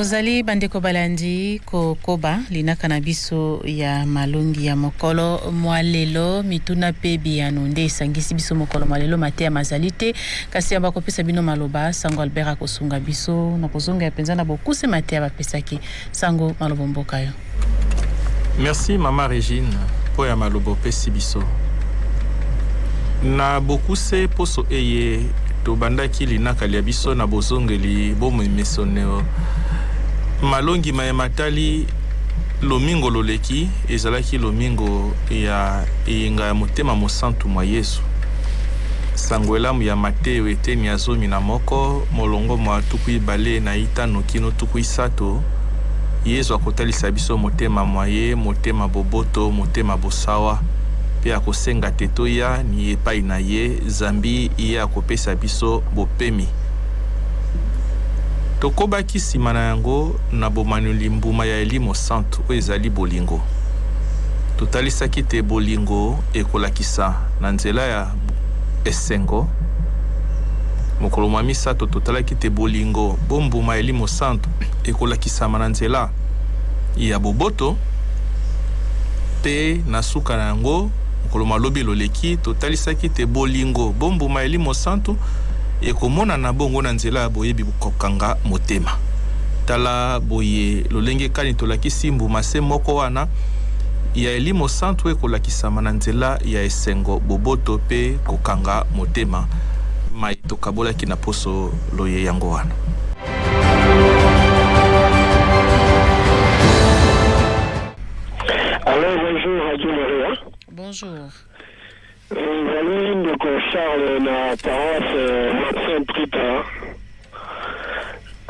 Tozali bandeko balandi kokoba linaka na biso ya malongi ya mokolo mwa lelo. Mituna mpe biyano nde esangisi biso mokolo mwa lelo. Mateya mazali te, kasi yambo akopesa bino maloba, Sango Albert akosunga biso na kozongela mpenza na bokuse mateya bapesaki. Sango, maloba mboka yo. Merci mama Regine mpo ya maloba opesi biso. Na bokuse, poso eye tobandaki linaka lya biso na bozongeli bomemesoneo malongi maye matali lomingo loleki. Ezalaki lomingo ya eyenga ya motema mosantu mwa Yesu. Sango elamu ya Mateo eteni ya 11 molongo mwa 25 kino 30. Yesu akotalisa biso motema mwa ye, motema boboto, motema bosawa, mpe akosenga te toya ni epai na ye, zambi ye akopesa biso bopemi. Tokobaki nsima na yango na bomanoli mbuma ya Elimo Santu oyo ezali bolingo. Totalisaki te bolingo ekolakisa na nzela ya esengo. Mokolo mwa misato totalaki te bolingo bo mbuma ya Elimo Santu ekolakisama na nzela ya boboto. Mpe na suka na yango, mokolo mwa lobi loleki, totalisaki te bolingo bo mbuma ya Elimo Santu ekomonana bongo na nzela ya boyebi kokanga motema. Tala boye lolenge kani tolakisi mbuma se moko wana ya Elimo Santu ekolakisama na nzela ya esengo, boboto mpe kokanga motema. Mai tokabolaki na poso loye yango wana. Alors, bonjour Radio Maria. Bonjour. Ezali ndeko Charles na paroisse Saint Rita.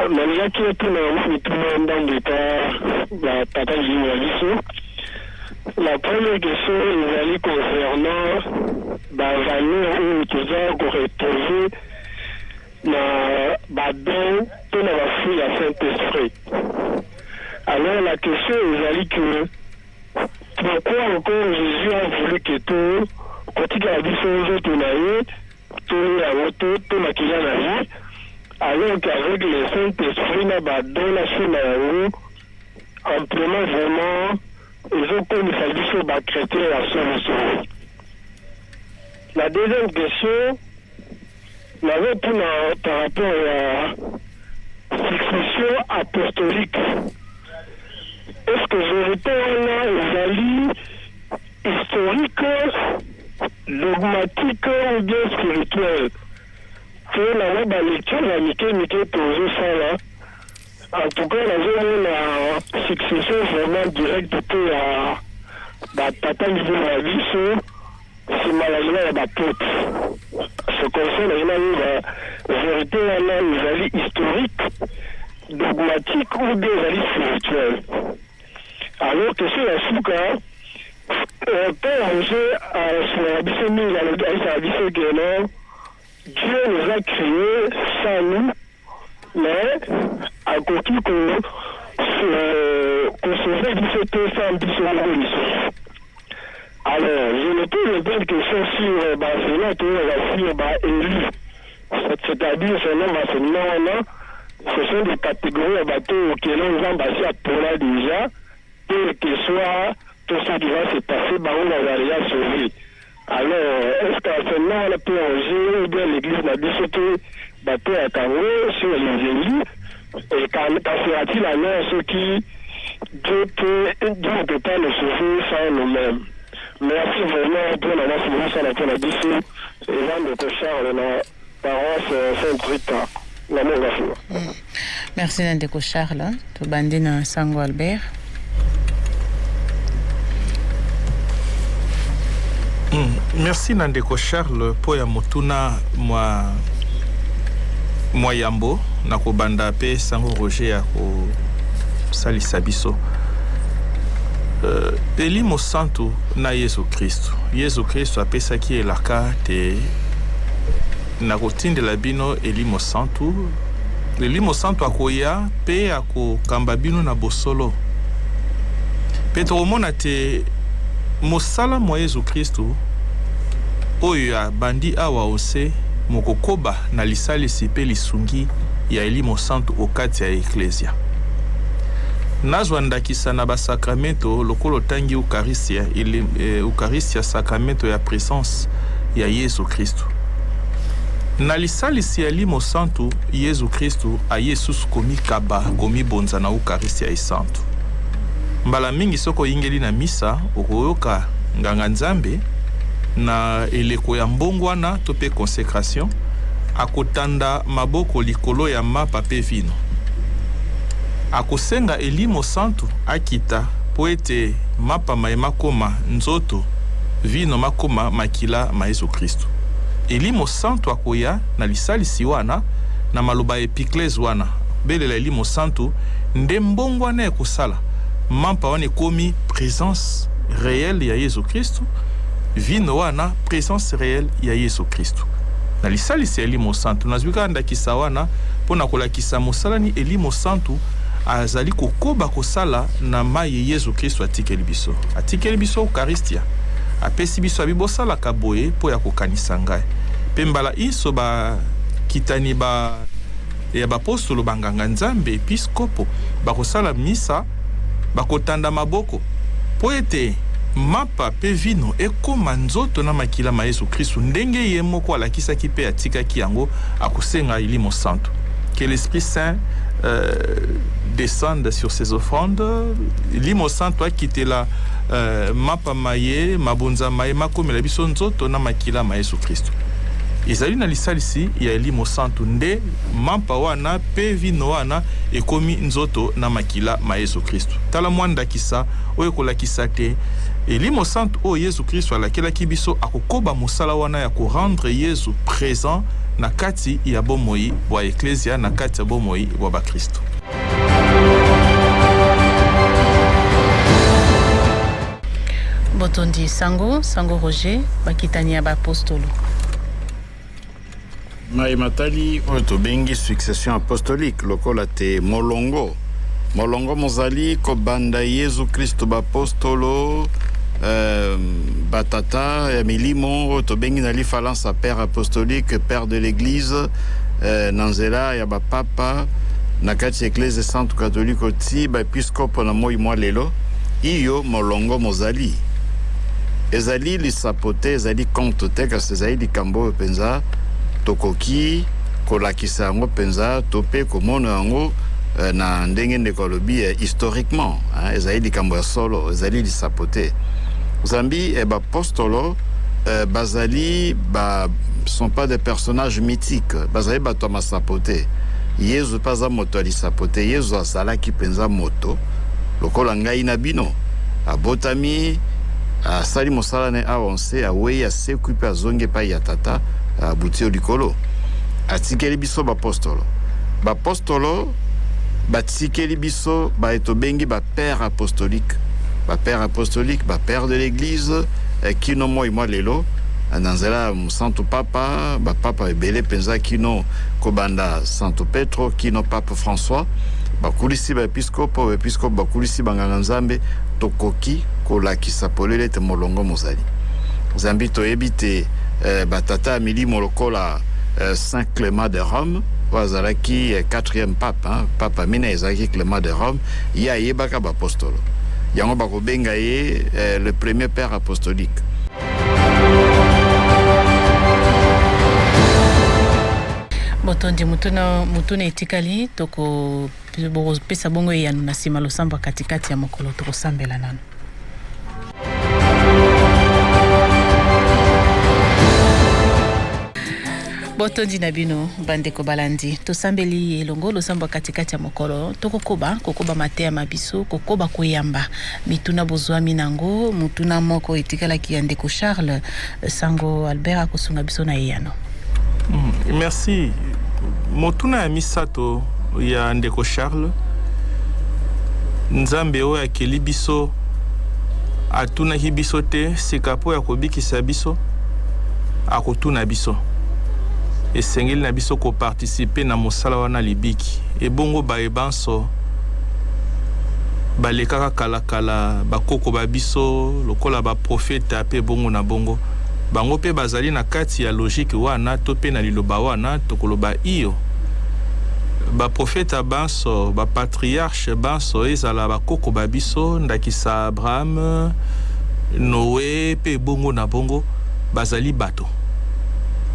Nalingaki otuna mituna ndambo eta batata lilingo na biso. La première question ezali concernant bavaleur oyo toza koretrouve na badon to na bafruit ya Saint-Esprit. Alors la question ezali que pourquoi encore Jésus a voulu que to kotikala biso nzoto na ye, tolia yango to makila na ye, alors qu'avec le Saint-Esprit na badon na fruit na yango amplement vraiment ezokomisa biso bachrétien ya solosolo? La deuxième question nazotuna par rapport ya succession apostolique: est-ce que vérité wana ezali historique, dogmatique ou bien spirituelle? Mpo nango balecture ya mike mike tozosala, en tout cas nazomona succession vraiment directe te ya batata milimo ya biso nsima na nzela ya bapote. Ce conseil naye nayeba vérité wana ezali historique, dogmatique ou bien ezali spirituel. Alors question ya suka, Père Roger asunaka biso mingi, alobi, ayebisaka biso ke non, Dieu nous a créé sans nous, mais akoki kosauve biso te sans biso moko lisusu. Alors je me pose un peu de question sur baenseignant toyokaka sur baélu, c'est-à-dire seulement baenseignant wana, ce sont des catégories ya bato oyo kelo Nzambe asi apola déjà, quel que soit tout ce qui va se passer, bango bazala déjà sauvé. Alors est ce que enseignement wana mpe Roger ou bien l'église na biso mpe bateyaka yango sur les élus? Et qu'en sera-t-il alors soki Dieu ne peut pas nous sauver sans nous-mêmes? Merci vraiment mpona mwasi bozosala mpona biso. Eza ndeko Charles na paroisse Sainte Rita na Mont-Ngafula. Merci na ndeko Charles. Tobandi na Sango Albert. Merci na ndeko Charles mpo ya motuna mwa yambo. Na kobanda mpe Sango Roger ya kosalisa biso. Elimo Santu na Yesu Kristu. Yesu Kristu apesaki elaka te: "Nakotindela bino Elimo Santu. Elimo Santu akoya mpe akokamba bino na bosolo." Mpe tokomona te mosala mwa Yesu Kristu oyo abandi awa ose mokokoba na lisalisi mpe lisungi ya Elimo Santu okati ya Eklezia. Nazwa ndakisa na basakramento lokola otangi Eucharistia, Eucharistia sakramento ya présence ya Yesu Kristu. Na lisalisi ya Elimo Santu, Yesu Kristu aye susu komikaba, komibonza na Eucharistia esantu. Mbala mingi soki oyingeli na misa, okoyoka nganga Nzambe na eleko ya mbongwana to pe consecration akotanda maboko likolo ya mapa pe vino. Akosenga Elimo Santu akita mpo ete mapa maye makoma nzoto, vino makoma makila ma Yesu Kristu. Elimo Santu akoya na lisalisi wana, na maloba ya epiclese wana, akobelela Elimo Santu, nde mbongwana ekosala mampa wana ekomi presence reelle ya Yesu Kristu, vino wana presence reelle ya Yesu Kristu. Na lisalisi ya Elimo Santu, nazwi kaka ndakisa wana mpo na kolakisa mosala ni Elimo Santu azali kokoba kosala na maye Yesu Kristu atikeli biso. Atikeli biso Eucharistia, apesi biso abi bosalaka boye mpo ya kokanisa ngai. Mpe mbala inso bakitani ba ya bapostolo, banganga Nzambe, episkopo bakosala misa, bakotanda maboko mpo ete mapa mpe vino ekoma nzoto na makila ma Yesu Kristu ndenge ye moko alakisaki mpe atikaki yango, akosenga Elimo Santu. Que l'Esprit Saint descende sur ces offrandes. Elimo Santu akitela mapa maye, mabonza maye makomela biso nzoto na makila ma Yesu Kristu. Ezali na lisalisi ya Elimo Santu nde mampa wana pe vino wana ekomi nzoto na makila ma Yesu Kristu. Tala mwa ndakisa oyo ekolakisa te Elimo Santu oyo Yesu Kristu alakelaki biso akokoba mosala wana ya ko rendre Yesu present na kati ya bomoi bwa Eklezia, na kati ya bomoi bwa bakristu. Botondi sango, sango Roger, bakitani ya bapostolo. Maye matali oyo tobengi succession apostolique lokola te molongo molongo mozali kobanda Yezu Kristo bapostolo batata ya milimo oyo tobengi na lifalansa père apostolique, père de l'église, na nzela ya bapapa na kati ya eklese santu katoliko ti baepiskopo na moi mwa lelo. Iyo molongo mozali ezali lisapo te, ezali compte te, kasi ezali likambo oyo mpenza tokoki kolakisa yango mpenza to mpe komona yango na ndenge ndeko alobi historiquement, hein, ezali likambo ya solo, ezali lisapo te. Zambi bapostolo bazali ba sont pas des personnages mythiques, bazali bato ya masapo te. Yezu mpe aza moto ya lisapo te. Yezu azalaki mpenza moto lokola ngai na bino, abotami, asali mosala ne awa nse, awei, asekwi mpe azongi epai ya Tata, abuti yo likolo. Atikeli biso bapostolo. Bapostolo batikeli biso baye tobengi ba père apostolique, ba père apostolique, ba père de l'église, kino moi mwa lelo na nzela ya Mosantu Papa, bapapa ebele mpenza kino kobanda Santu Petro kino Pape François, bakulisi baepiskopo, baepiskopo bakulisi banganga Nzambe. Tokoki kolakisa polele ete molongo mozali, zambi toyebi te batata ya milimo lokola Saint Clément de Rome oyo azalaki quatrième pape, hein, pape minei ezalaki Clément de Rome, ye ayebaka bapostolo, yango bakobenga ye le premier père apostolique. Botondi motuna, motuna etikali toko bokopesa bongo eyano na nsima losambo ya katikati ya mokolo. Tokosambela nano. Botondi na bino bandeko balandi, tosambeli elongo losambo ya katikati ya mokolo. Tokokoba kokoba mateya ma biso, kokoba koyamba mituna bozwami nango. Motuna moko etikalaki ya ndeko Charles, sango Albert akosunga biso na eyano. Merci. Motuna ya misato ya ndeko Charles, Nzambe oyo akeli biso atunaki biso te sika mpo ya kobikisa biso, akotuna biso. Esengeli na biso kopartisipe na mosala wana libiki. Ebongo baye banso balekaka kalakala, bakoko ba biso lokola baprofeta mpe bongo na bongo, bango mpe bazali na kati ya logique wana to mpe na liloba wana, tokoloba iyo. Baprofeta banso, bapatriarche banso, ezala bakoko ba biso, ndakisa Abraham, Noe mpe bongo na bongo, bazali bato.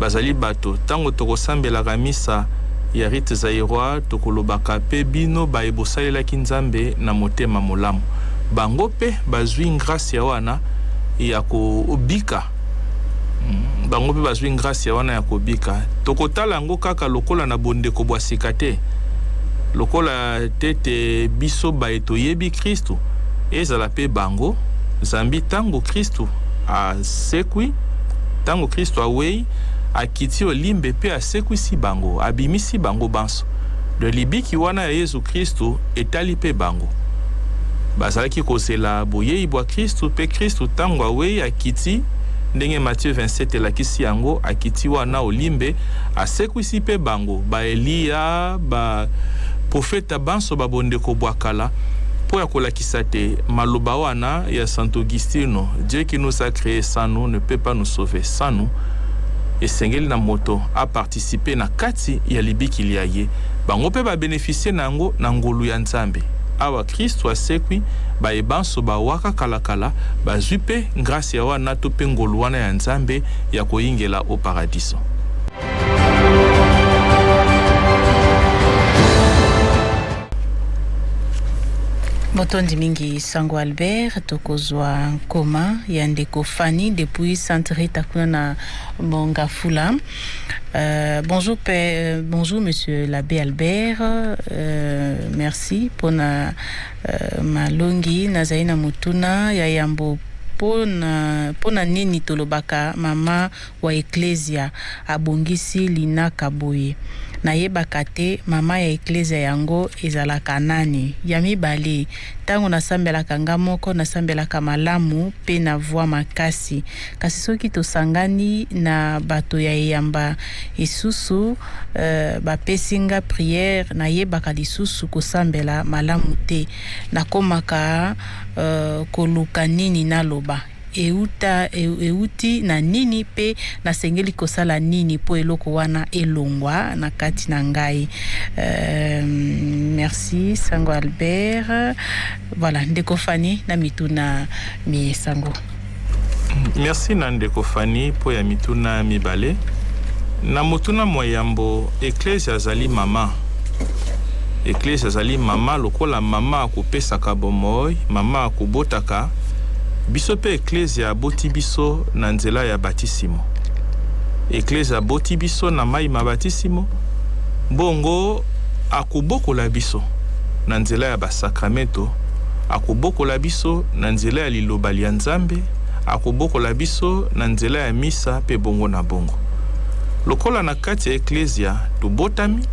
Bazali bato. Ntango tokosambelaka misa ya rite zaïrois, tokolobaka mpe bino baye bosalelaki Nzambe na motema molamu. Bango mpe bazwi ngrasia wana ya kobika. Bango mpe bazwi ngrasia wana ya kobika. Tokotala yango kaka lokola na bondeko bwa sika te, lokola te te biso baye toyebi Kristu, ezala mpe bango, zambi ntango Kristu asekwi, ntango Kristu awei, akiti olimbe mpe asekwisi bango, abimisi bango banso. De libiki wana ya Yezu Kristu etali mpe bango. Bazalaki kozela boyei bwa Kristu, mpe Kristu ntango awei akiti, ndenge Matthieu 27 elakisi yango, akiti wana olimbe, asekwisi mpe bango, ba Eliya, ba profeta banso ba bondeko bwa kala, mpo ya kolakisa te maloba wana ya Santo Augustino, Dieu qui nous a créé sans nous ne peut pas nous sauver sans nous. Esengeli na moto aparticipe na kati ya libiki lya ye. Bango mpe babénéficie na yango na ngolu ya Nzambe. Awa Kristu asekwi, baye banso bawaka kalakala bazwi mpe ngrasia wana to mpe ngolu wana ya Nzambe ya koyingela o paradiso. Botondi mingi Sango Albert. Tokozwa nkoma ya ndeko Fanny depuis Sainte Rita kuna na Mongafula. Bonjour, père, bonjour monsieur l'abbé Albert, merci mpona malongi. Nazali na motuna ya yambo: mpona nini tolobaka mama wa eklesia abongisi linaka boye? Nayebaka te mama ya eklesia yango ezalaka nani. Ya mibale, ntango nasambelaka nga moko, nasambelaka malamu mpe na voix makasi, kasi soki tosangani na bato ya eyamba lisusu, bapesi nga prière, nayebaka lisusu kosambela malamu te, nakomaka koluka nini naloba, euta euti na nini, mpe nasengeli kosala nini mpo eloko wana elongwa na kati na ngai. Merci Sango Albert. Voilà, ndeko Fani na mituna misango. Merci na ndeko Fani mpo ya mituna mibale. Na motuna mwa yambo, eklesia azali mama. Eklesia azali mama lokola mama akopesaka bomoi, mama akobotaka biso, mpe eklesia aboti biso na nzela ya batisimo. Eklesia aboti biso na mai ma batisimo, bongo akobokola biso na nzela ya basakramento, akobokola biso na nzela ya liloba lia Nzambe, akobokola biso na nzela ya misa mpe bongo na bongo. Lokola na kati ya eklesia tobotami,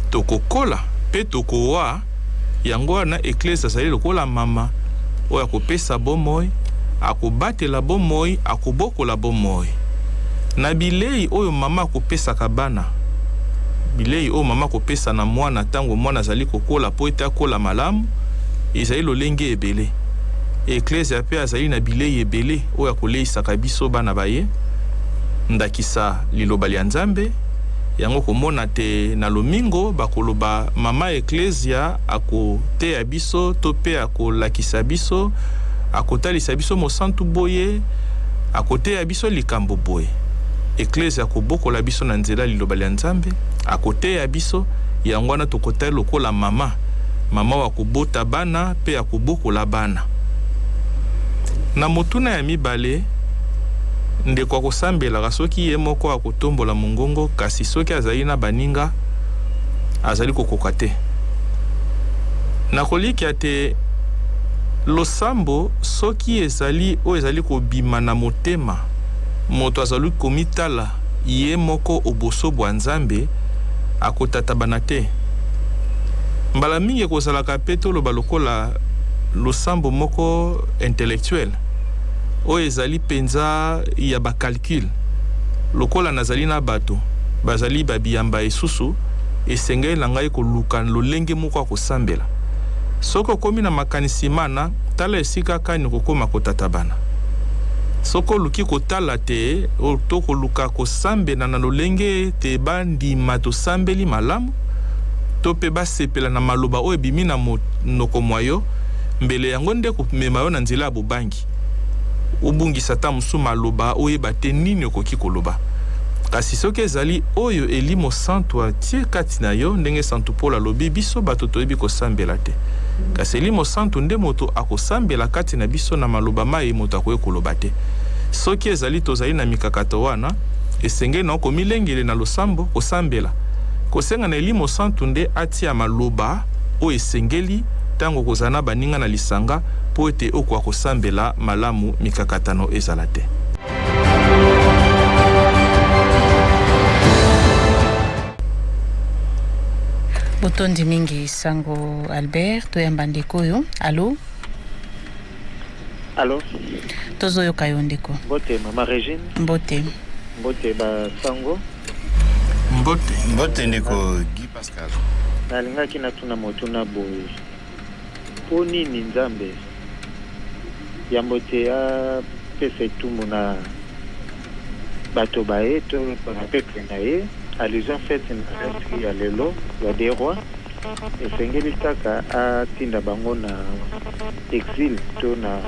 tokokola mpe tokowa, yango wana eklesia azali lokola mama oyo akopesa bomoi, akobatela bomoi, akobokola bomoi. Na bilei oyo mama akopesaka bana, bilei oyo mama akopesa na mwana ntango mwana azali kokola mpo ete akola malamu, ezali lolenge ebele. Eklesia mpe azali na bilei ebele oyo akoleisaka biso bana baye, ndakisa liloba lia Nzambe. Yango komona te na lomingo bakoloba mama eklesia akoteya biso to mpe akolakisa biso, akotalisa biso mosantu boye, akoteya biso likambo boye. Eklesia akobokola biso na nzela liloba lia Nzambe, akoteya biso. Yango wana tokotala lokola mama, mama oyo akobota bana mpe akobokola bana. Na motuna ya mibale, ndeko akosambelaka soki ye moko akotombola mongongo, kasi soki azali na baninga azali kokoka te. Nakolikia te losambo soki ezali oyo ezali kobima na motema, moto azali komitala ye moko oboso bwa Nzambe, akotatabana te. Mbala mingi ekozalaka mpe toloba lokola losambo moko intellectuel oyo ezali mpenza ya bacalcul. Lokola nazali na bato bazali babiyamba esusu, esengeli na ngai koluka lolenge moko ya kosambela. Soki okomi na makanisi mana, tala esika kani okokoma kotatabana. Soki oluki kotala te to koluka kosambela na lolenge ete bandima tosambeli malamu, to mpe basepela na maloba oyo ebimi na monoko mwa yo, mbele yango nde komema yo na nzela ya bobangi, obungisa ata mosusu maloba, oyeba te nini okoki koloba. Kasi soki ezali oyo Elimo Santu atie kati na yo, ndenge Santu Polo alobi, biso bato toyebi kosambela te, kasi Elimo Santu nde moto akosambela kati na biso na maloba maye moto akoki koloba te. Soki ezali tozali na mikakato wana, esengeli na yo komilengele na losambo, kosambela, kosenga na Elimo Santu nde atia maloba oyo esengeli ntango okozala na baninga na lisanga, mpo ete okoka kosambela malamu, mikakatano ezala te. Botondi mingi Sango Albert. Toyamba ndeko oyo. Allo? Allo? Tozoyoka yo ndeko. Mbote mama Regine. Mbote. Mbote ba sango. Mbote. Mbote ndeko Guy Pascal. Nalingaki natuna motuna boye. Mpo nini Nzambe yambo te apesa etumbu na bato ba ye to na peuple na ye, allusion faite na verse ya lelo ya deux rois, esengeli kaka atinda bango na exil to na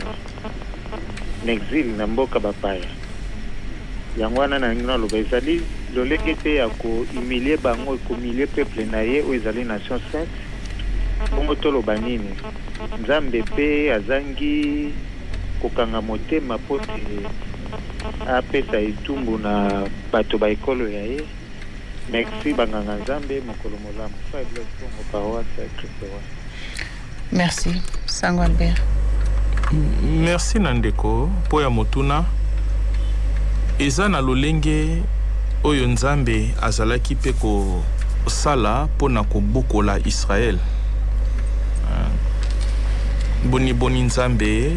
exil na mboka bapaya? Yango wana nalingi naloba, ezali lolenge te ya ko humilier bango, ko humilier peuple na ye oyo ezali nation sainte. Bongo toloba nini? Nzambe pe azangi kokanga motema mpo te apesa etumbu na bato ba ekolo ya ye? Merci ba nganga Nzambe, mokolo molamu. Frère Blaise Bongo, paroisse ya Christ Roi. Merci Sango Albert. Merci na ndeko mpo ya motuna. Eza na lolenge oyo Nzambe azalaki mpe kosala mpo na kobokola Israël. Boni boni Nzambe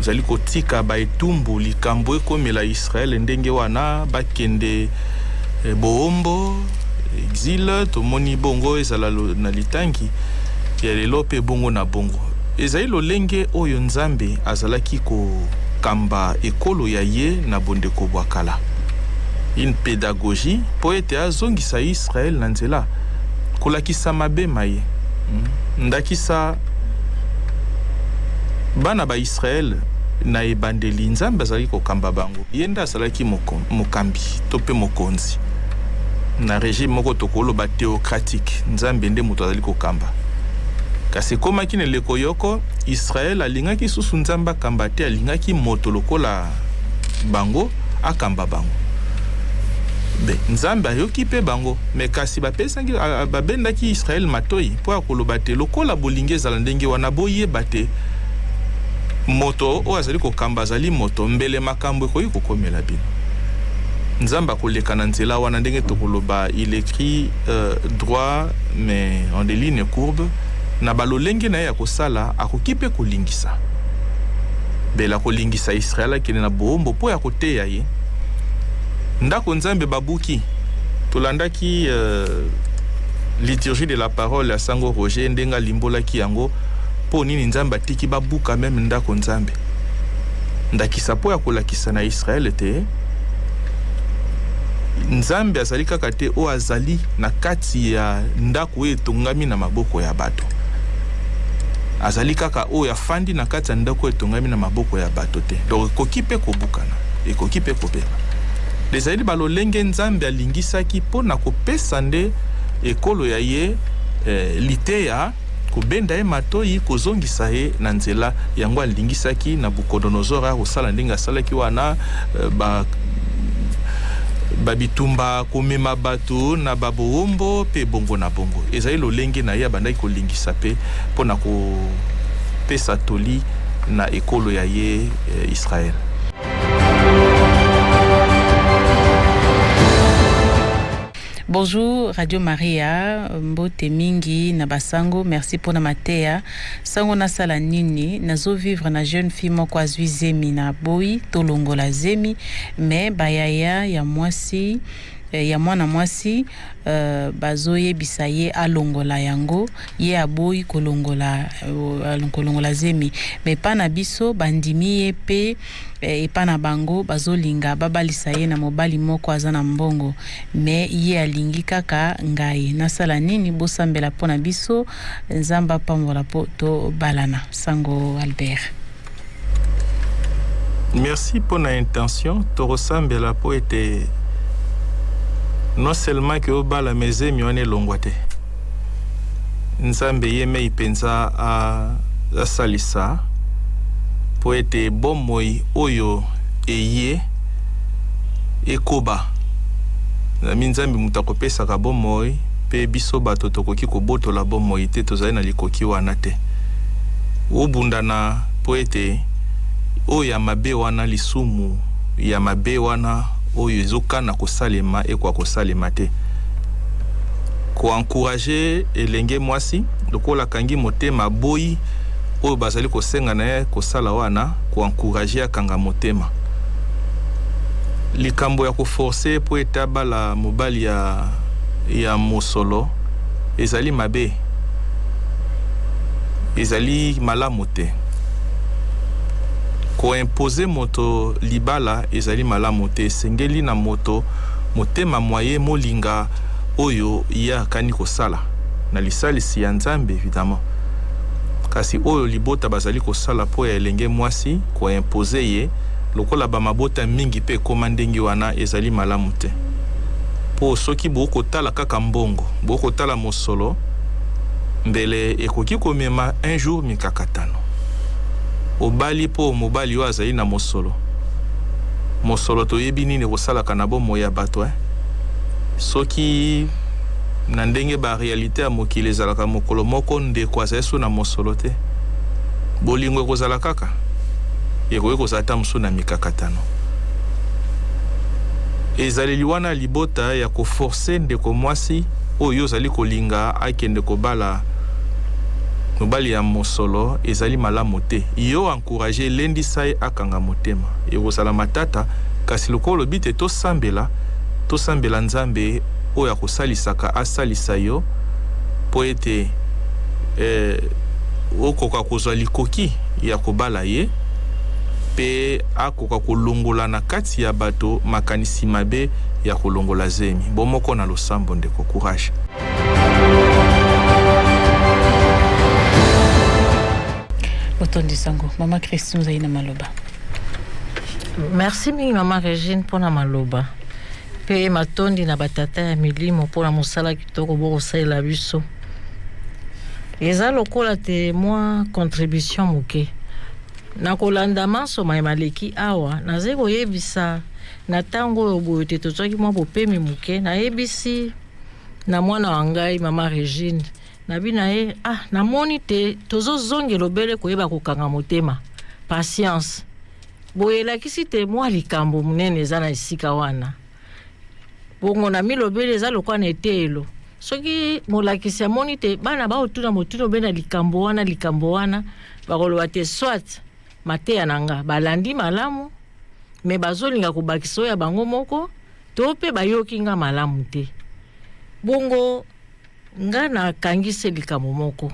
azali kotika ba etumbu likambo ekomela Israël ndenge wana, bakende boombo, exil, tomoni bongo ezala na litangi ya lelo mpe bongo na bongo. Ezali lolenge oyo Nzambe azalaki kokamba ekolo ya ye na bondeko bwa kala. Une pedagogie mpo ete azongisa Israël na nzela, kolakisa mabe ma ye. Ndakisa, bana ba Israël na ebandeli, Nzambe azalaki kokamba bango. Ye nde azalaki mokambi to mpe mokonzi. Na regime moko tokoloba theocratique, Nzambe nde moto azali kokamba. Kasi ekomaki na eleko yoko, Israël alingaki susu Nzambe akamba te, alingaki moto lokola bango akamba bango. Be, Nzambe ayoki mpe bango, me kasi bapesaki, babendaki Israël matoi mpo ya koloba te lokola bolingi ezala ndenge wana, boyeba te moto oyo azali kokamba azali moto, mbele makambo ekoki kokomela bino. Nzambe akoleka na nzela wana ndenge tokoloba, il écrit droit mais en des lignes courbes, na balolenge na ye ya kosala akoki mpe kolingisa. Mbele akolingisa Israël akende na boombo mpo ya koteya ye. Ndako Nzambe babuki. Tolandaki liturgie de la parole ya Sango Roger ndenge alimbolaki yango mpo nini Nzambe atiki babuka meme ndako Nzambe. Ndakisa mpo ya kolakisa na Israël te Nzambe azali kaka te oyo azali na kati ya ndako oyo etongami na maboko ya bato. Azali kaka oyo afandi na kati ya ndako oyo etongami na maboko ya bato te. Donc ekoki mpe kobukana, ekoki mpe kobeba. Ezali balolenge Nzambe alingisaki mpo na kopesa nde ekolo ya ye liteya, kobenda ye matoi, kozongisa ye na nzela. Yango alingisaki Nabukodonozor akosala ndenge asalaki wana, ba bitumba, komema bato na babowombo mpe bongo na bongo. Ezali lolenge na ye abandaki kolingisa mpe mpo na kopesa toli na ekolo ya ye Israël. Bonjour Radio Maria, mbote mingi na basango, merci pona mateya. Sango nasala nini? Nazo vivre na jeune fille moko azwi zemi na boyi tolongola zemi, mais bayaya ya mwasi Ya mwana mwasi bazoyebisa ye alongola yango, ye aboyi kolongola, kolongola zemi. Me epa na biso bandimi ye mpe epa na bango bazolinga babalisa ye na mobali moko aza na mbongo, me ye alingi kaka ngai. Nasala nini? Bosambela mpo na biso, Nzambe apambola mpo tobalana. Sango Albert. Merci mpo na intention. Tokosambela mpo ete non seulement ke obala, me zemi wana elongwa te. Nzambe ye mei mpenza asalisa mpo ete bomoi oyo eye ekoba. Nami Nzambe moto akopesaka bomoi, mpe biso bato tokoki kobotola bomoi te, tozali na likoki wana te. Obundana mpo ete oyo ya mabe wana, lisumu ya mabe wana oyo ezokana kosalema, ekoka kosalema te. Koencourager elenge mwasi lokola akangi motema, aboyi oyo bazali kosenga na ye kosala wana, koencourager akanga motema. Likambo ya koforcer mpo ete abala mobali ya mosolo ezali mabe, ezali malamu te. Koimposer moto libala ezali malamu te. Esengeli na moto motema mwa ye molinga oyo ye akani kosala, na lisalisi ya Nzambe évidemment. Kasi oyo libota bazali kosala mpo ya elenge mwasi, koimposer ye lokola bamabota mingi mpe ekóma ndenge wana, ezali malamu te. Mpo soki bokotala kaka mbongo, bokotala mosolo, mbele ekoki komema un jour mikakatano. Obali mpo mobali oyo azali na mosolo. Mosolo, toyebi nini ekosalaka na bomoi ya bato, eh? Soki na ndenge baréalité ya mokili ezalaka, mokolo moko ndeko azali so na mosolo te, bolingo ekozala kaka, ekoki kozala ata mosusu na mikakatano. Ezaleli wana libota ya koforcer ndeko mwasi oyo ozali kolinga akende kobala mobali ya mosolo ezali malamu te. Yo encourage, elendisa ye akanga motema. Ekozala matata, kasi lokola olobi te tosambela, tosambela Nzambe oyo akosalisaka asalisa yo mpo ete okoka kozwa likoki ya kobala ye, mpe akoka kolongola na kati ya bato makanisi mabe ya kolongola zemi. Bomoko na losambo, ndeko. Courage. Otondi, sango. Mama Christine, ozali na maloba. Merci mingi, mama Regine, mpona maloba, mpe matondi na batata ya milimo mpona mosala kitoko bokosalela biso. Eza lokola te mwa contribution moke na kolanda manso maye maleki awa. Nazali koyebisa na ntango oyo boye te tozwaki mwa bopemi moke, nayebisi na mwana wa ngai, mama Regine, nabi na ye: "Ah, namoni te tozozongela obele koyeba kokanga motema, patience." Boye elakisi te mwa likambo monene eza na esika wana. Bongo na milobeli eza lokola na eteyelo, soki molakisi amoni te bana baotuna motuna obe na likambo wana, likambo wana, bakoloba te soit mateya na nga balandi malamu, me bazolinga kobakisa oyo ya bango moko, to mpe bayoki nga malamu te. Bongo nga nakangisi likambo moko: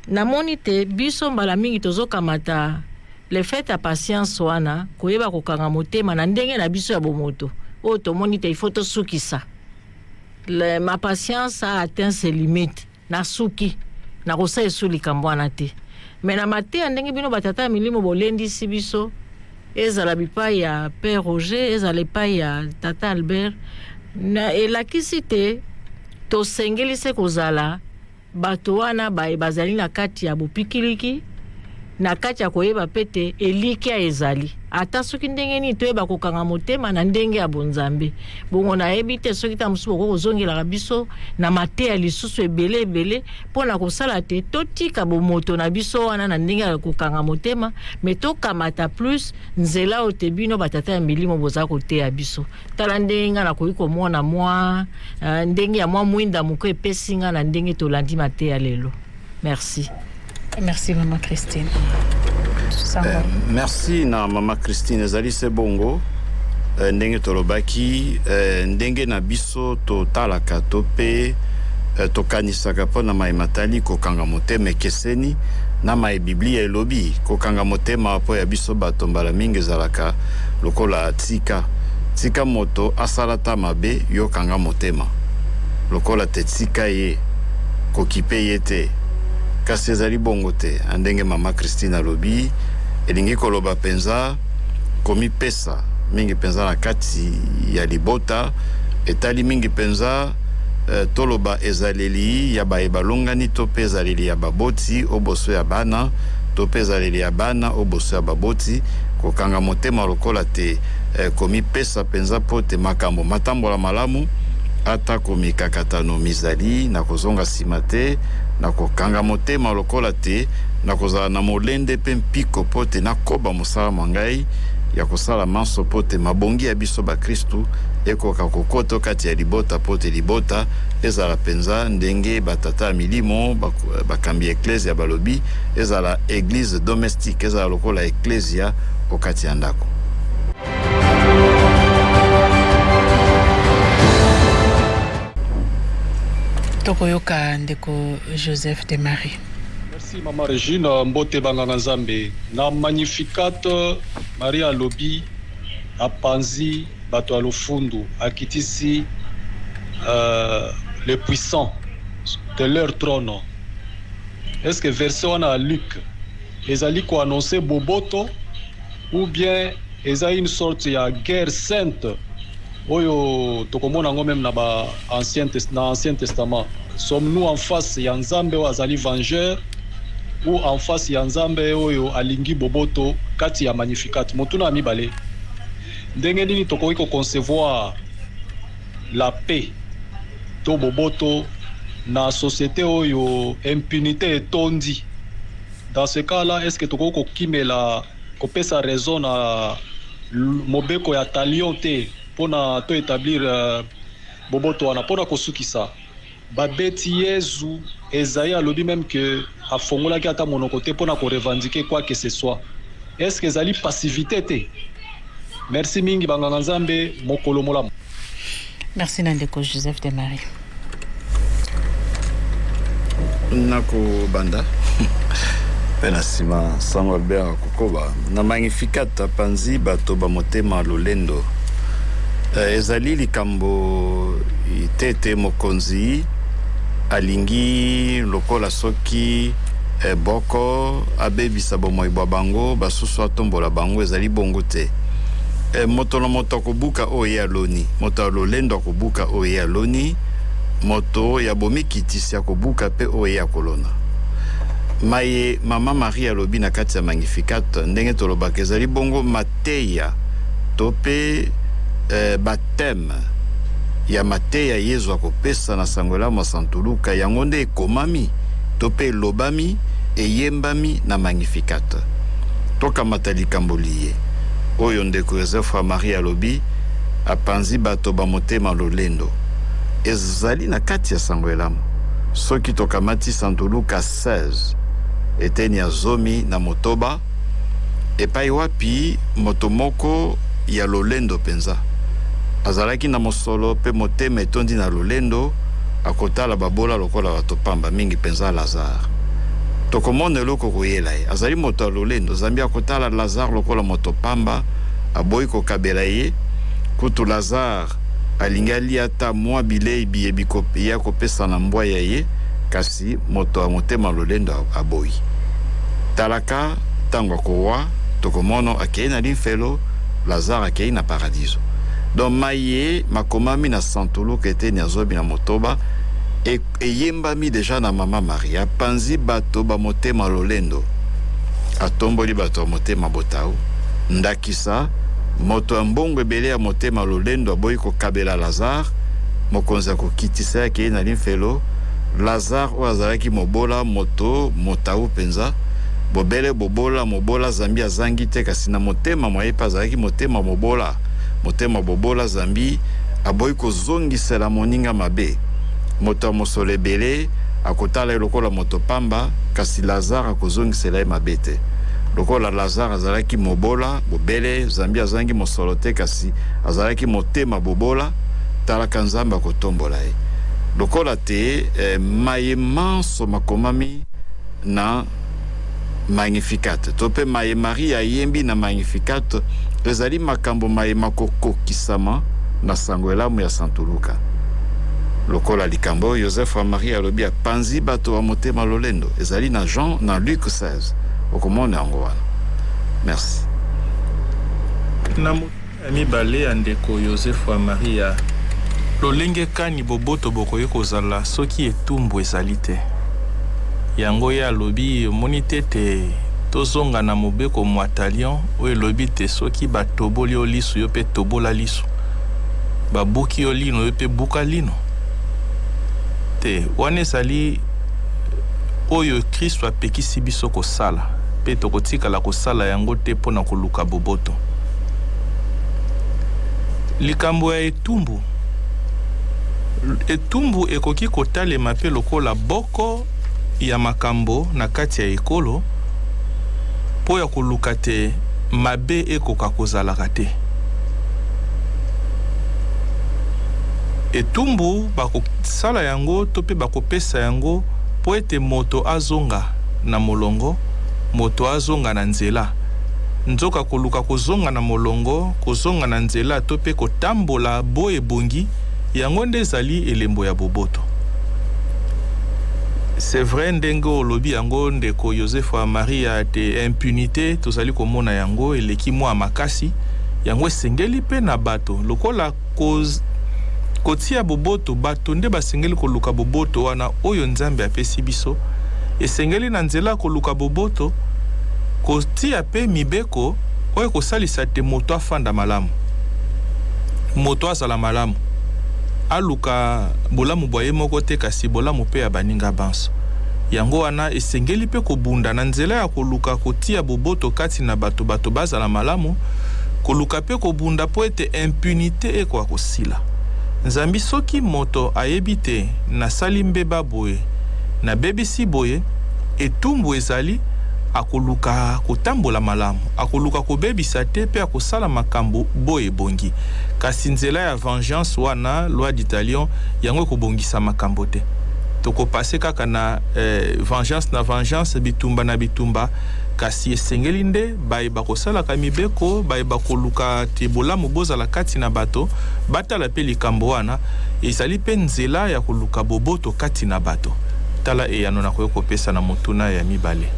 namoni te biso mbala mingi tozokamata le fait ya patience wana, koyeba kokanga motema, na ndenge na biso ya bomoto oyo tomoni te il faut tosukisa. Ma patience a atteint ses limites, nasuki, nakosala esu likambo wana te. Me na mateya ndenge bino batata ya milimo bolendisi biso, ezala bipai ya père Roger, ezala epai ya tata Albert, na elakisi te tosengeli se kozala bato wana baye bazali na kati ya bopikiliki, na kati ya koyeba mpe te elikya ezali, ata soki ndenge nini, toyeba kokanga motema na ndenge ya bonzambe. Bongo nayebi te soki ta mosusu bokoki kozongelaka biso na mateya lisusu ebele ebele mpo na kosala te totika bomoto na biso wana na ndenge ya kokanga motema, me tokamata plus nzela oyo te bino batata ya milimo boza koteya biso. Tala ndenge nga nakoki komona mwa ndenge ya mwa mwinda moko epesi nga na ndenge tolandi mateya lelo. Merci. Merci, mama Christine. Merci na mama Christine. Ezali se bongo. Ndenge tolobaki, ndenge na biso totalaka to mpe tokanisaka mpo na maye matali kokanga motema ekeseni na maye Biblia elobi. Kokanga motema mpo ya biso bato mbala mingi ezalaka lokola tika tika moto asala ata mabe, yo kanga motema lokola te tika ye, kokipe ye te. Kasi ezali bongo te. Ndenge mama Christine alobi, elingi koloba mpenza komipesa mingi mpenza na kati ya libota, etali mingi mpenza toloba ezaleli ya baye balongani to mpe ezaleli ya baboti o boso ya bana to mpe ezaleli ya bana o boso ya baboti. Kokanga motema lokola te komipesa mpenza mpo te makambo matambola malamu atako mikakatano mizali, na kozonga nsima te, na kokanga motema lokola te na kozala na molende mpe mpiko mpo te nakoba mosala mwa ngai ya kosala manso mpo te mabongi ya biso bakristu ekoka kokota kati ya libota, mpo te libota ezala mpenza ndenge batata ya milimo bakambi ya eklezia balobi, ezala église domestique, ezala lokola eklezia okati ya ndako. Tokoyoka ndeko Joseph de Marie. Merci mama Regine. Mbote banganga Nzambe. Na Magnificat, Marie alobi apanzi bato ya lofundu, akitisi les puissants de leur trône. Est-ce que verset wana ya Luc ezali koannoncer boboto ou bien eza une sorte ya guerre sainte oyo tokomona yango même na ba ancien, na Ancien Testament? Sommes-nous en face ya Nzambe oyo azali vengeur ou en face ya Nzambe oyo alingi boboto kati ya Magnificat? Motuna ya mibale: ndenge nini tokoki koconcevoir la paix to boboto na société oyo impunité etondi? Dans ce cas là, est ce que tokoki kokimela kopesa raison na mobeko ya talion te mpona to établir boboto wana? Mpona kosukisa, babeti Yezu, Esaïe alobi même que afongolaki ata monoko te mpona korevendiquer quoi que ce soit. Est ce que ezali passivité te? Merci mingi banganga Nzambe, mokolo molamu. Merci na ndeko Joseph de Marie. Nakobanda mpe na nsima sango Albert akokoba. Na Magnificat, apanzi bato bamotema lolendo. Ezali likambo te ete mokonzi alingi lokola soki boko abebisa bomoi bwa bango, basusu atombola bango. Ezali bongo te. Moto na moto akobuka oyo ye aloni. Moto ya lolendo akobuka oyo ye aloni, moto ya bomikitisi akobuka mpe oyo ye akolona. Maye mama Marie alobi na kati ya Magnificat, ndenge tolobaka, ezali bongo mateya to mpe bathème ya mateya Yezu akopesa na sango elamu ya Santu Luka. Yango nde ekomami to mpe elobami, eyembami na Magnificat. Tokamata likambo liye oyo ndeko Joseph ya Marie alobi, apanzi bato bamotema lolendo. Ezali na kati ya sango elamu. Soki tokamati Santu Luka 16, eteni ya 16, epai wapi moto moko ya lolendo mpenza azalaki na mosolo mpe motema etondi na lolendo, akotala babola lokola bato pamba, mingi mpenza Lazare. Tokomona eloko koyela ye. Azali moto ya lolendo zambi akotala Lazare lokola moto pamba, aboyi kokabela ye. Kutu Lazare alingi alia ata mwa bilei biye ye akopesa na mbwa ya ye, kasi moto ya motema lolendo aboyi. Talaka ntango akowa, tokomono akei na limfelo, Lazare akei na paradiso. Donc maye makomami na Santu Luka eteni ya 16 eyembami deja na mama Marie. Apanzi bato bamotema lolendo, atomboli bato ya motema botau. Ndakisa, moto ya mbongo ebele ya motema lolendo aboyi kokabela Lazare, mokonzi akokitisa ye, akei na limfelo. Lazare oyo azalaki mobola, moto motau mpenza, bobele bobola, mobola zambi azangi te, kasi na motema mwa ye mpe azalaki motema mobola, motema bobola zambi aboyi kozongisela moninga mabe. Moto ya mosolo ebele akotala ye lokola moto pamba, kasi Lazare akozongisela ye mabe te. Lokola Lazare azalaki mobola bobele, zambi azangi mosolo te, kasi azalaki motema bobola, talaka Nzambe akotombola ye. Lokola te maye manso makomami na Magnificat to mpe maye Maria ayembi na Magnificat ezali makambo maye makokokisama na Sango Elamu ya Santu Luka. Lokola likambo oyo Yozefu wa Maria alobi apanzi bato ba motema lolendo ezali na Jean na Luc 16, okomona yango wana. Merci. Na motuna ya mibale ya ndeko Yozefu wa Maria, lolenge kani boboto bokoki kozala soki etumbu ezali te? Yango ye alobi, omoni te te tozonga na mobeko mwa Talion oyo elobi te soki batoboli yo lisu, yo mpe tobola lisu, babuki yo lino, yo mpe buka lino? Te, wana ezali oyo Kristo apekisi biso kosala, mpe tokotikala kosala yango te mpo na koluka boboto. Likambo ya etumbu. Etumbu ekoki kotalema mpe lokola boko ya makambo na kati ya ekolo mpo ya koluka te mabe ekoka kozalaka te. Etumbu bakosala yango to mpe bakopesa yango mpo ete moto azonga na molongo, moto azonga na nzela. Nzoka koluka kozonga na molongo, kozonga na nzela to mpe kotambola bo ebongi, yango nde ezali elembo ya boboto. C'est vrai ndenge olobi yango ndeko Yozefa Maria te impunite tozali komona yango eleki mwa makasi, yango esengeli mpe na bato lokola kotia boboto, bato nde basengeli koluka boboto wana oyo Nzambe apesi biso. Esengeli na nzela ya koluka boboto kotia mpe mibeko oyo ekosalisa te moto afanda malamu, moto azala malamu, aluka bolamu bwa ye moko te kasi bolamu mpe ya baninga banso. Yango wana esengeli mpe kobunda na nzela ya koluka kotia boboto kati na bato, bato bazala malamu, koluka mpe kobunda mpo ete impunite ekoka kosila. Nzambi soki moto ayebi te nasali mbeba boye, nabebisi boye, etumbu ezali, akoluka kotambola malamu, akoluka kobebisa te mpe akosala makambo bo ebongi. Kasi nzela ya vengeance wana, loi du talion, yango ekobongisa makambo te. Tokopase kaka na vengeance na vengeance, bitumba na bitumba, kasi esengeli nde baye bakosalaka mibeko, baye bakoluka te bolamu bozala kati na bato, batala mpe likambo wana ezali mpe nzela ya koluka boboto kati na bato. Tala eyano nakoki kopesa na motuna ya mibale.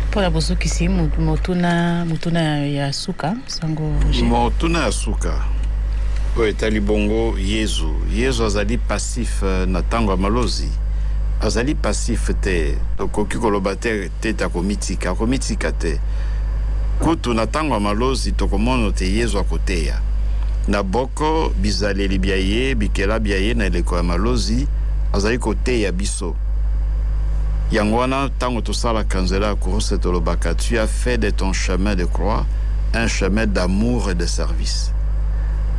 Mpo na bozokisi motuna, motuna ya suka, sango Roger. Motuna ya suka oyo etali bongo Yezu. Yezu azali passif na ntango ya malozi, azali passif te. Tokoki koloba te te akomitika, akomitika te. Kutu na ntango ya malozi tokomona te Yezu akoteya na boko bizaleli bya ye, bikela bya ye na eleko ya malozi, azali koteya biso. Yango wana ntango tosalaka nzela ya kuruse tolobaka tu as fait de ton chemin de croix un chemin d'amour et de service.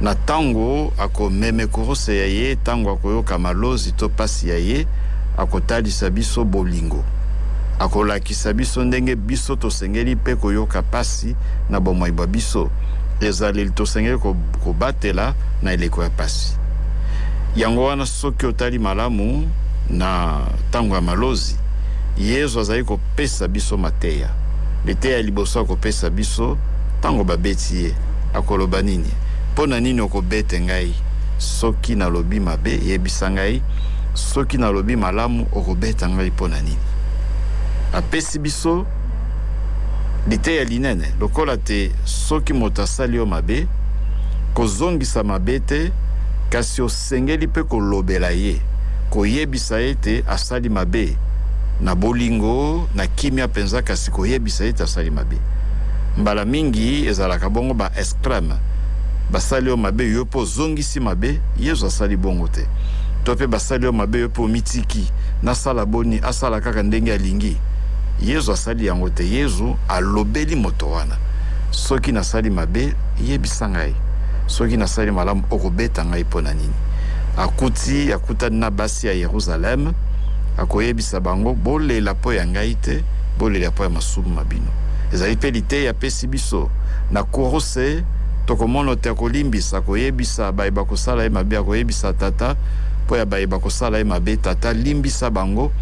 Na ntango akomeme kuruse ya ye, ntango akoyoka malozi to pasi ya ye, akotalisa biso bolingo, akolakisa biso ndenge biso tosengeli mpe koyoka pasi na bomoi bwa biso, ezaleli tosengeli kobatela na eleko ya pasi. Yango wana soki otali malamu na ntango ya malozi, Yezu azali kopesa biso mateya. Liteya ya liboso akopesa biso ntango babeti ye, akoloba nini? Mpo na nini okobete ngai? Soki nalobi mabe, yebisa ngai. Soki nalobi malamu, okobeta ngai mpo na nini? Apesi biso liteya linene lokola te soki moto asali yo mabe, kozongisa mabe te, kasi osengeli mpe kolobela ye, koyebisa ye te asali mabe na bolingo, na kimia mpenza, kasi koyebisa ye te asali mabe. Mbala mingi ezalaka bongo ba extreme, basali yo mabe yo mpe ozongisi mabe. Yezu asali bongo te. To mpe basali yo mabe yo mpe omitiki, nasala boni, asala kaka ndenge alingi. Yezu asali yango te. Yezu alobeli moto wana, soki nasali mabe yebisa ngai, soki nasali malamu okobeta ngai mpo na nini? Akuti akutani na basi ya Yerusalem. Akoyebisa bango, bolela mpo ya ngai te, bolela mpo ya masumu ma bino. Ezali mpe liteya apesi biso. Na kuruse, tokomona te akolimbisa, akoyebisa baye bakosala ye mabe, akoyebisa Tata mpo ya baye bakosala ye mabe, Tata limbisa bango,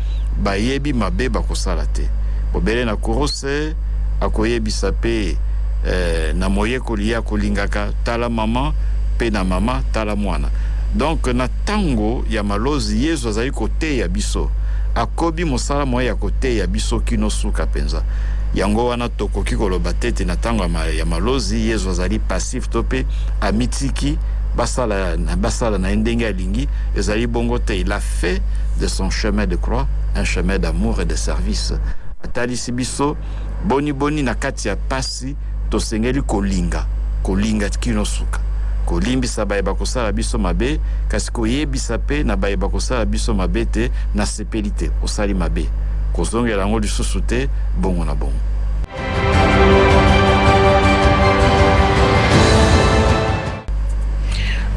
bayebi mabe bakosala te. Bobele na kuruse, akoyebisa mpe na moyekoli ye akolingaka, tala mama, mpe na mama, tala mwana. Donc na tango ya malozi, Yezu azali koteya biso, akobi mosala moye ya koteya biso kino suka mpenza. Yango wana tokoki koloba te ete na tango ya malozi Yezu azali passif to mpe amitiki basala na ye ndenge alingi. Ezali bongo te. Il a fait de son chemin de croix un chemin d'amour et de service. Atalisi biso boni boni na kati ya pasi tosengeli kolinga, kolinga kino suka, kolimbisa baye bakosala biso mabe, kasi koyebisa pe na baye bakosala biso mabe te nasepeli te, osali mabe, kozongela yango lisusu te, bongo na bongo.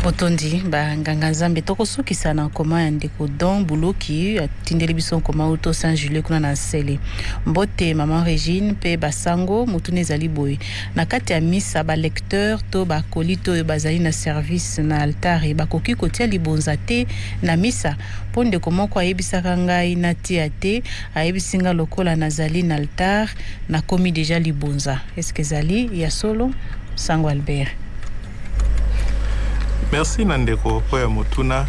Botondi banganga Nzambe. Tokosukisa na nkoma ya ndeko Don Buluki, atindeli biso nkoma uto Saint-Julien kuna na Nsele. Mbote maman Regine pe basango, motuna ezali boye: na kati ya misa, ba lecteur to ba acolyte oyo bazali na service na altare bakoki kotia libonza te na misa? Mpo ndeko moko ayebisaka ngai natia te, ayebisi nga lokola nazali na altare nakomi deja libonza. Est-ce que ezali ya solo? Sango Albert. Merci na ndeko mpo ya motuna.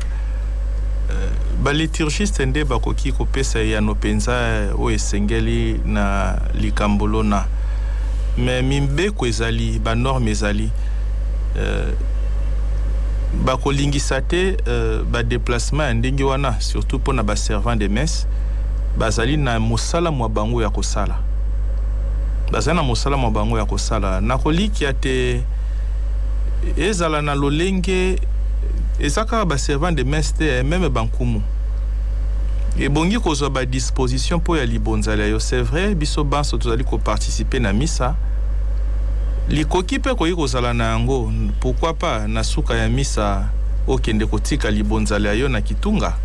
Baliturgiste nde bakoki kopesa eyano mpenza oyo esengeli na likambo lona, me mibeko ezali, banorme ezali, bakolingisa te badéplacement ya ndenge wana, surtout mpona baservant de messe. Bazali na mosala mwa bango ya kosala, bazali na mosala mwa bango ya kosala. Nakolikia te ezala na lolenge eza kaka baservant de messe te, même bankumu ebongi kozwa badisposition mpo ya libonzala yo. C'est vrai, biso banso tozali koparticiper na misa, likoki mpe koki kozala na yango, pourquoi pas na suka ya misa okende kotika libonzala yo na kitunga,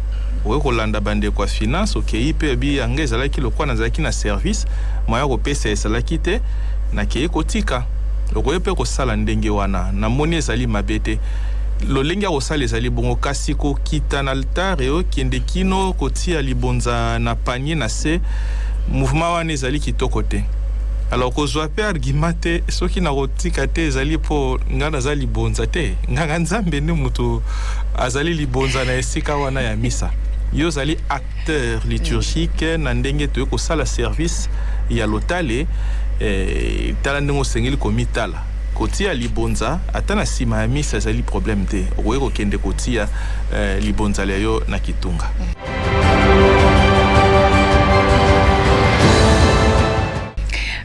okoki kolanda bandeko ya finance, okei mpe oyebi yango ezalaki lokola nazalaki na service moya kopesa ezalaki te, nakei kotika. Okoki mpe kosala ndenge wana, namoni ezali mabe te. Lolenge ya kosala ezali bongo, kasi kokita na altare okende kino kotia libonza na panier na se, mouvement wana ezali kitoko te. Alors kozwa mpe argument te soki nakotika te ezali mpo ngai naza libonza te. Nganga Nzambe nde moto azali libonza na esika wana ya misa. Yo ozali acteur liturgique na ndenge toyei kosala service ya lotale, tala ndenge osengeli komitala. Kotia libonza ata na nsima ya misa ezali problème te, okoki kokende kotia libonza lya yo na kitunga.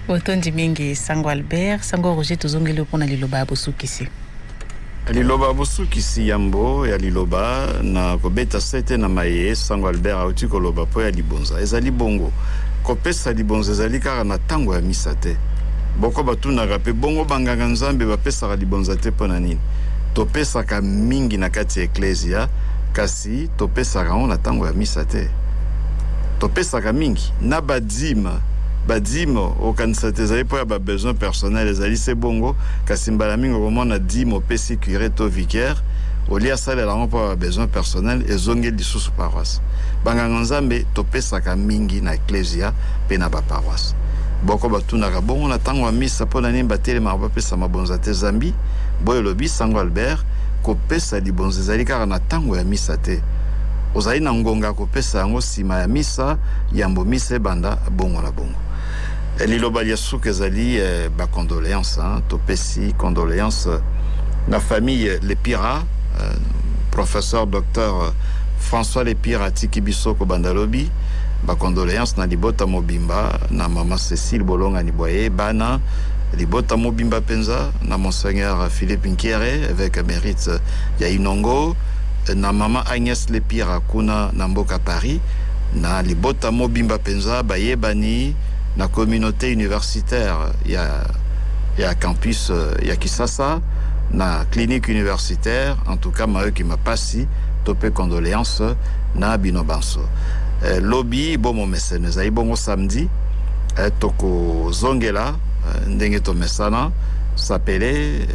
Botondi mingi Sango Albert. Sango Roger, tozongeli mpona liloba ya bosukisi. Liloba bosukisi, yambo ya liloba na kobeta sete na maye Sango Albert auti koloba mpo ya libonza. Ezali bongo, kopesa libonza ezali kaka na ntango ya misa te. Boko batunaka mpe bongo, banganga Nzambe bapesaka libonza te mpo na nini? Topesaka mingi na kati ya eklesia, kasi topesaka yango na ntango ya misa te. Topesaka mingi na badîme. Badîme, okanisa te ezali mpo ya babesoin personnel, ezali se bongo, kasi mbala mingi okomona dîme opesi curé to vicaire, olie asalela yango mpo ya babesoin personnel, ezongeli lisusu paroisse. Banganga Nzambe topesaka mingi na eklesia mpe na baparoisse. Boko batunaka bongo na ntango ya misa mpo na nini batelemaka bapesa mabonza te? Zambi boyo elobi Sango Albert, kopesa libonza ezali kaka na ntango ya misa te. Ozali na ngonga ya kopesa yango nsima ya misa, yambo misa ebanda, bongo na bongo. Liloba lia suka ezali bacondoléance. Topesi condoléance na famille Lepira. Professeur docteur François Lepira atiki biso kobanda lobi. Bacondoléance na libota mobimba, na mama Cécile Bolongani Boye, bana, libota mobimba mpenza, na monseigneur Philippe Nkiere, évêque émérite ya Inongo, na mama Agnès Lepira kuna na mboka Paris, na libota mobimba mpenza, bayebani na communauté universitaire ya campus ya Kisasa, na clinique universitaire. En tout cas mayoki mapasi to mpe condoléance na bino banso. Eh, lobi bo momeseno ezali bongo samedi eh, tokozongela eh, ndenge tomesana sapele eh,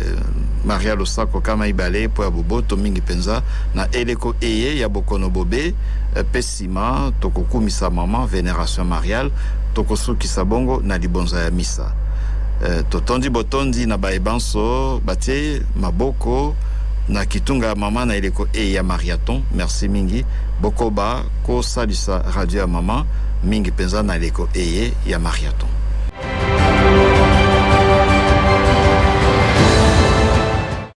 Maria losako kama ibale mpo ya boboto mingi mpenza na eleko eye ya bokono bobe eh, mpe nsima tokokumisa mama veneration mariale, tokosukisa bongo na libonza ya misa. Eh, totondi botondi na baye banso batie maboko na kitunga ya mama na eleko eye ya mariathon. Merci mingi, bokoba kosalisa radio ya mama mingi mpenza na eleko eye ya mariathon.